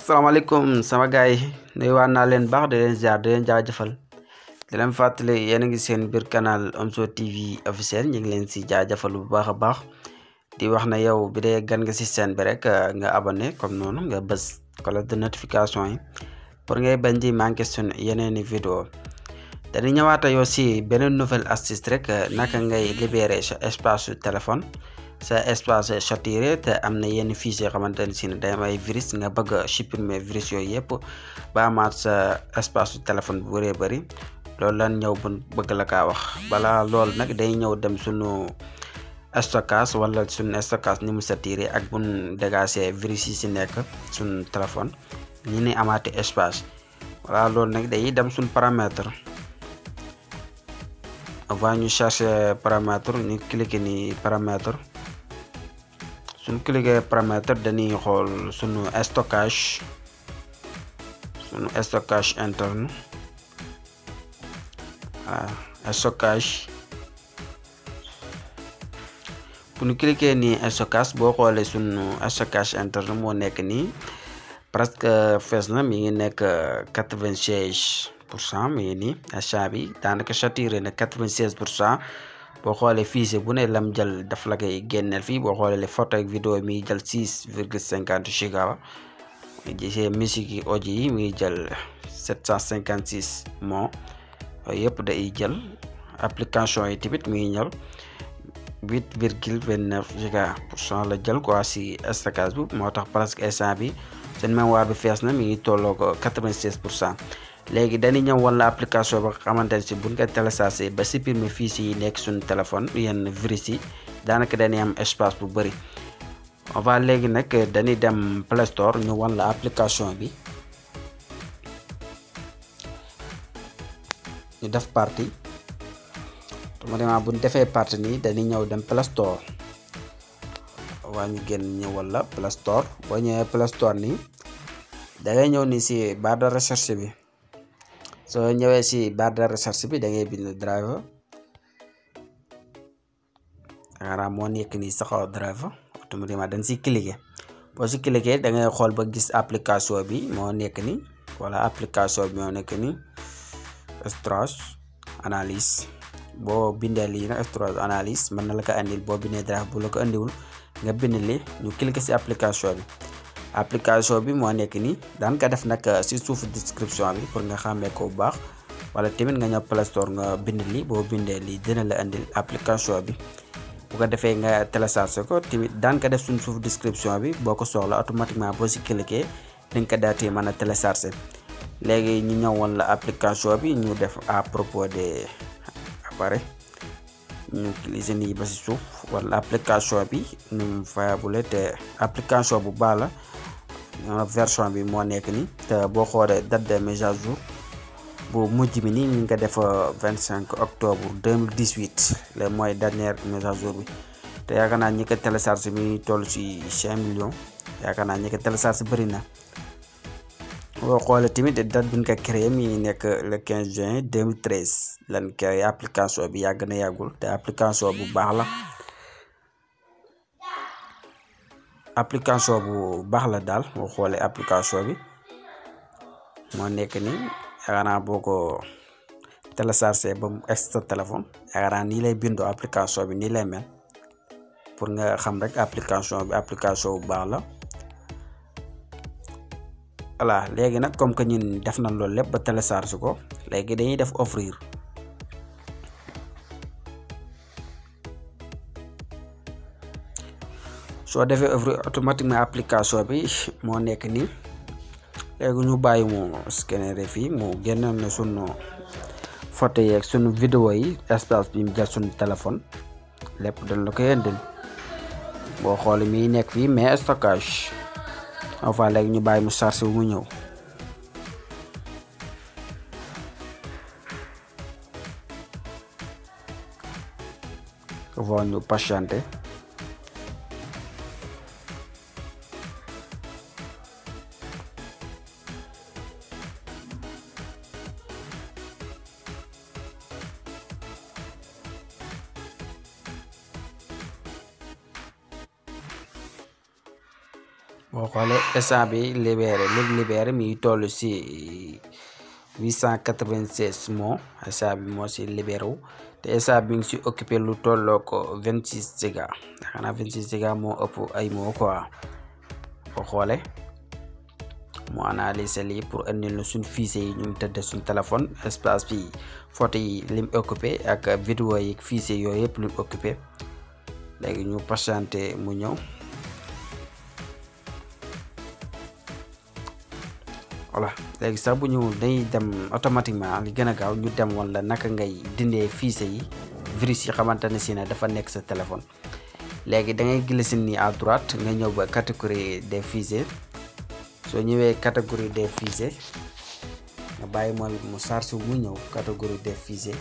salaamaaleykum sama gars yi nuyuwaat naa leen baax di leen ziar di leen jaajëfal di leen fàttali yéen a ngi seen biir canal Omzo TV officiel ñu ngi leen si jaajëfal bu baax a baax di wax na yow bi dee gan nga si seen bi rek nga abonné comme noonu nga bës cloche de notification yi pour ngay bañ di manqué suñu yeneeni vidéo dañu ñëwaat yow si beneen nouvelle astuce rek naka ngay libérer sa espace su téléphone sa espace saturé te am na yenn fichier xamante ne si ne day am ay virus nga bëgg a supprimer virus yooyu yëpp ba amaat sa espace téléphone bu bëree bëri loolu lan ñëw bu bëgg la kaa wax balaa loolu nag day ñëw dem sunu stockage wala sunu stockage ni mu saturé ak bun dégagé virus yi si nekk sunu téléphone ñi ni amaati espace voilà loolu nag day dem sunu paramètre avant ñu chercher paramètre ñu cliquer ni paramètre suñ cliquer paramètre dañuy xool sunu stockage interne stockage bu ñu cliquer ni stockage boo xoolee sunu stockage interne moo nekk nii presque fees na mi ngi nekk 96%. mi ngi nii achat bi daanaka saturé na 96%. boo xoolee fichier bu ne lam jël daf la koy génneel fii boo xoolee les photos ak vidéo mi ngi jël 6,50 giga gisee musique yi audio yi mi ngi jël 756 mo yooyu yëpp day jël application yi tamit mi ngi ñëw 8,29 giga% la jël quoi si stockage bi moo tax presque instant bi seen mémoire bi fees na mi ngi tolloo ko 96%. léegi dañuy ñëw wala application ba xamante ne si buñ ko téléchargé ba supprimer fichier yi nekk suñu téléphone yenn virus yi daanaka dañuy am espace bu bëri on va léegi nag dañuy dem Play Store ñu wala application bi ñu def partie automatiquement buñ defee partie nii dañuy ñëw dem Play Store waa ñu génn ñu wala Play Store boo ñëwee Play Store nii da ngay ñëw ni si barre de recherche bi soo ñëwee si barre de recherche bi da ngay bind driver xanaa moo nekk nii saxaw driver automatiquement dañ si cliquer boo si cliquer da ngay xool ba gis application bi moo nekk nii wala application bi moo nekk nii storage analyse boo bindee lii nag storage analyse mën na la ko andil boo bindee driver bu la ko andiwul nga bind li ñu cliquer si application bi. application bi moo nekk nii daan ka def nag si suufu description bi pour nga xàmmee ko bu baax wala tamit nga ñëw Play Store nga bind li boo bindee lii dina la andil application bi bu ko defee nga téléchargé ko tamit daan ka def suñ suufu description bi boo ko soxla automatiquement boo si cliquer di nga ko daatee mën a téléchargé léegi ñu ñëwoon la application bi ñu def à propos de appareil ñu cliquer nii ba si suuf wala application bi nu mu fayabule te application bu baax la version bi moo nekk ni te boo xoolee date de mise à jour bu mujj bi nii ñu ngi ko def 25 octobre 2018 le mooy dernière mise à jour bi te yaakaar naa ñi ko télécharge mi toll ci 5 millions yaakaar naa ñi ko télécharge bëri na boo xoolee tamit date bi ñu ko créé mi nekk le 15 juin 2013 lan créé application bi yàgg na yàggul te application bu baax la application bu baax la daal boo xoolee application bi moo nekk ni yaakaar naa boo ko téléchargé ba mu extra téléphone yaakaar naa nii lay bindoo application bi nii lay mel pour nga xam rek application bi application bu baax la voilà léegi nag comme que ñun def nañ loolu lépp ba téléchargé ko léegi dañuy def offrir soo defee offrir automatiquement application bi moo nekk nii léegi ñu bàyyi mu scanner fii mu génnoon na sunu photo yeeg sunu vidéo yi espace bi mu jël sunu téléphone lépp dañ la koy indil boo xoolee mi nekk fii mais stockage enfin léegi ñu bàyyi mu chargé wu mu ñëw faut ñu patienter boo xoolee instant bi libéré mi ngi toll si 896 mots instant bi moo si libéré wu te instant bi ngi si occupé lu tolloo ko 26 giga xanaa 26 giga moo ëpp ay mots quoi boo xoolee mu analyser lii pour indil na suñ fichier yi ñu tëdd suñ téléphone espace bi photo yi lim occupé ak vidéo yi fichier yooyu yëpp lim occupé léegi ñu patienté mu ñëw. voilà léegi sax bu ñu dañuy dem automatiquement li gën a gaaw ñu dem woon la naka ngay dindee fichier yi virus yi xamante ne si ne dafa nekk sa téléphone. léegi da ngay glisser nii à droite nga ñëw ba catégorie des fichiers soo ñëwee catégorie des fichiers nga bàyyi moom mu charge mu ñëw catégorie des fichiers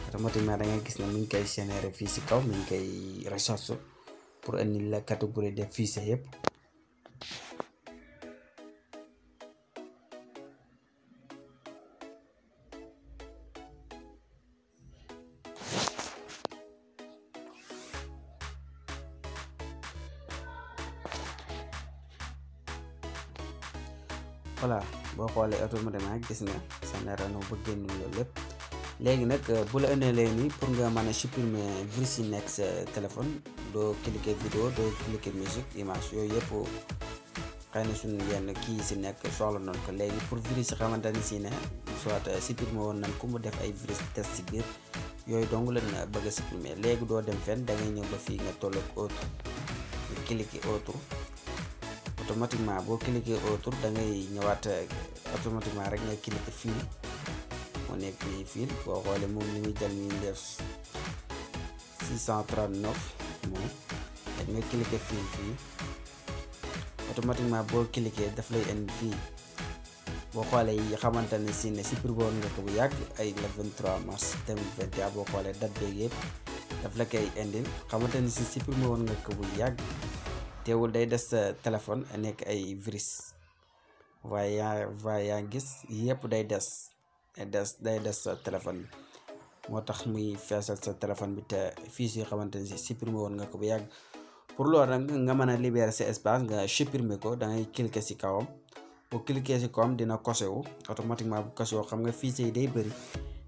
automatiquement da ngay gis ne mi ngi koy générer fii si kaw mi ngi koy recherche pour indi la catégorie des fichiers yëpp. voilà boo xoolee automatiquement gis nga générer na ba génn loolu lépp. léegi nag bu la indilee nii pour nga mën a supprimer virus yi nekk sa téléphone doo cliquer vidéo doo cliquer musique image yooyu yëpp xëy na suñu yenn kii si nekk soxla nañ ko. léegi pour virus yi xamante ni si ne soit supprimer woon nañ ko mu def ay virus test si biir yooyu dong lañ bëgg a supprimer. léegi doo dem fenn da ngay ñëw ba fii nga toll ak autre nga cliquer autre automatiquement boo cliquer autre da ngay ñëwaat automatiquement rek nga cliquer fii moo nekk nii fii boo xoolee moom li muy jël mi ngi def 639 moom dañ nga cliquer fii automatiquement boo cliquer daf lay indi fii boo xoolee yi xamante ne si ne supprimer woon nga ko bu yàgg ay le 23 mars 2021 boo xoolee date beeg yëpp daf la koy indil xamante ne si supprimer woon nga ko bu yàgg teewul day des sa téléphone nekk ay virus waaye yaa ngi gis yëpp day des sa téléphone bi moo tax muy feesal sa téléphone bi te fichier yi xamante ne si supprimer woon nga ko bu yàgg. pour loolu nag nga mën a libérer sa espace nga supprimer ko da ngay cliquer si kawam boo cliquer si kawam dina coché wu automatiquement bu coché wu xam nga fichier yi day bëri.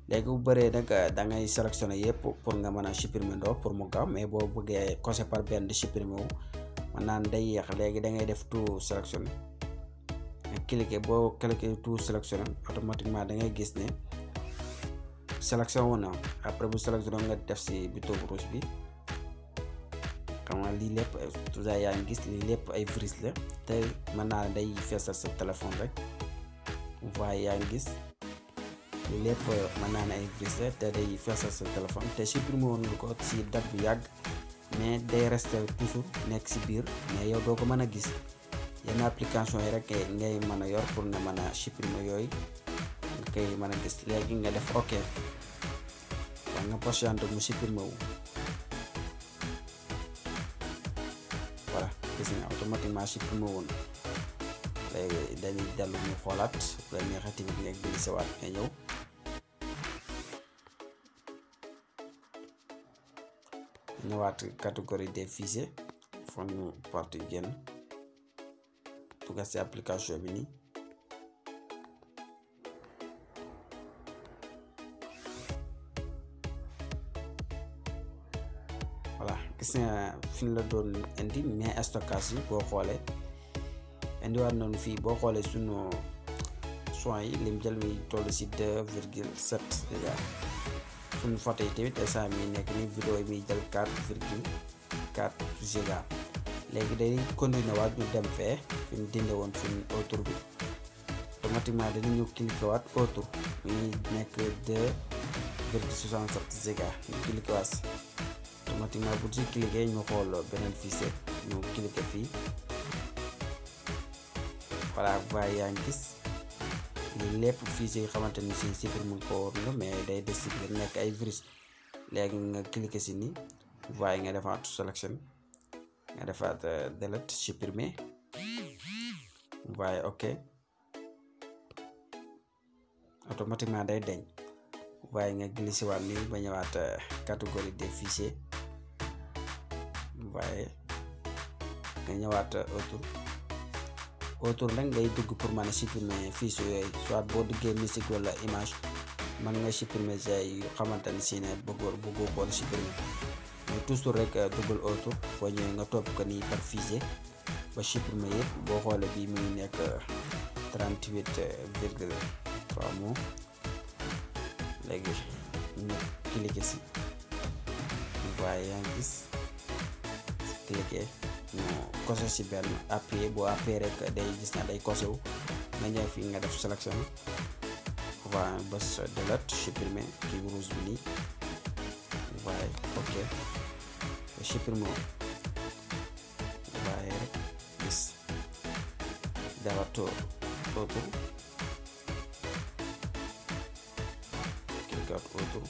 léegi bu bëree nag da ngay sélectionner yëpp pour nga mën a supprimer ndoo pour mu gaaw mais boo bëggee coché par benn di supprimer wu man naan day yéex. léegi da ngay def tout sélectionner nga cliquer boo cliquer tout sélectionner automatiquement da ngay gis ne sélection wu na après bu sélectionner nga def si bouton rouge bi xam nga lii lépp toujours yaa ngi gis lii lépp ay virus la te mën naa day feesal sa téléphone rek waaye yaa ngi gis lii lépp mën naa ne ay virus la te day feesal sa téléphone te supprimer woon nga ko si date bu yàgg mais day rester toujours nekk si biir mais yow doo ko mën a gis. yenn application yi rek ngay mën a yor pour nga mën a supprimer yooyu nga koy mën a gis. léegi nga def ok wax nga patiente mu supprimer wu voilà gis nga automatiquement supprimer woon. léegi dañuy dellu ñu xoolaat bu la neexee tamit nga glissé waat nga ñëw ñëwaat catégorie des fichiers foo ñu partie génn dugal si application bi nii voilà gis nga fi ñu la doon indi mais stockage yi boo xoolee indiwaat nañu fii boo xoolee sunu soins yi lim jël mi toll si 2,7 giga suñu photo yi tamit instant mi nekk ni vidéo yi muy jël 4,4 giga. léegi day continuer waat ñu dem fee fi ñu dinde woon suñu autour bi automatiquement dañu cliquer waat autour mi nekk 2,67 giga ñu cliquer waat automatiquement bu ci cliquer ñu xool beneen fichier ñu cliquer fii voilà waaye yaa ngi gis lii lépp fichier yi xamante ni si supprimer mu ko woon nga mais day des si biir nekk ay virus. léegi nga cliquer si nii waaye nga defaat sélection nga defaat delete supprimer waaye ok automatiquement day deñ waaye nga glissé waat nii ba ñëwaat catégorie des fichiers waaye nga ñëwaat autour nag ngay dugg pour mën a supprimer fiche yooyu, soit boo duggee musique wala image mën nga supprimer say yu xamante ne si ne bëggoo koon supprimer, mais toujours rek duggal autour boo ñëwee nga topp ko nii par fichier ba supprimer yëpp. boo xoolee bii mu ngi nekk 38,3 mots. léegi ñu cliquer si waaye yaa ngi gis cliquer ñu coché si benn appuyer, boo appuyer rek day gis na day coché wu. nga ñëw fii nga def sélection waaye bés delete supprimer kii bu rouge bi nii waaye ok supprimer waaye rek gis dawato autour cliquer autour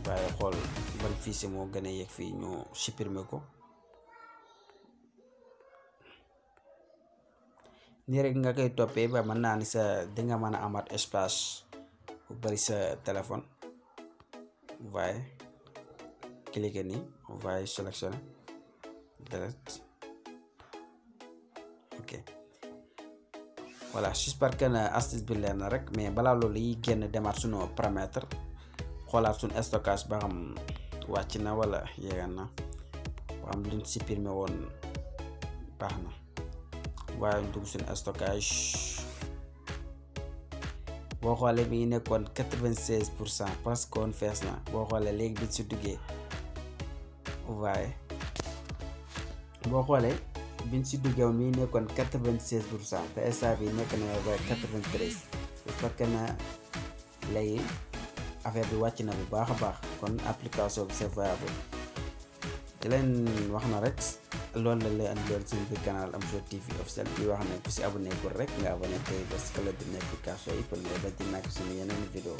waaye xool ban fichier moo gën a yegg fii ñu supprimer ko. nii rek nga koy toppee ba mën naa ni sa dinga mën a amaat espace bu bari sa téléphone. waaye cliquer nii waaye sélectionner delete ok. voilà j'espère que astuce bi leer na rek, mais balaa loolu yi génn demaat sunu paramètre xoolaat sunu stockage ba xam wàcc na wala yéegal na, ba xam luñ supprimer woon baax na. waaye ñu dugg suñu stockage boo xoolee mi ngi nekkoon 96% parce que woon fees na. boo xoolee léegi bi si duggee waaye boo xoolee biñ si duggee woon mi ngi nekkoon 96% te instant bi nekk na waaye 93 parce que na léegi affaire bi wàcc na bu baax a baax. kon application bi c'est viable. di leen wax na rek loolu la lay andiloon suñu biir canal Amzo TV officiel bi wax ne ku si abonné ko rek nga abonné tey bés cloche de notification yi pour nga bañ di nekk suñu yeneen vidéo.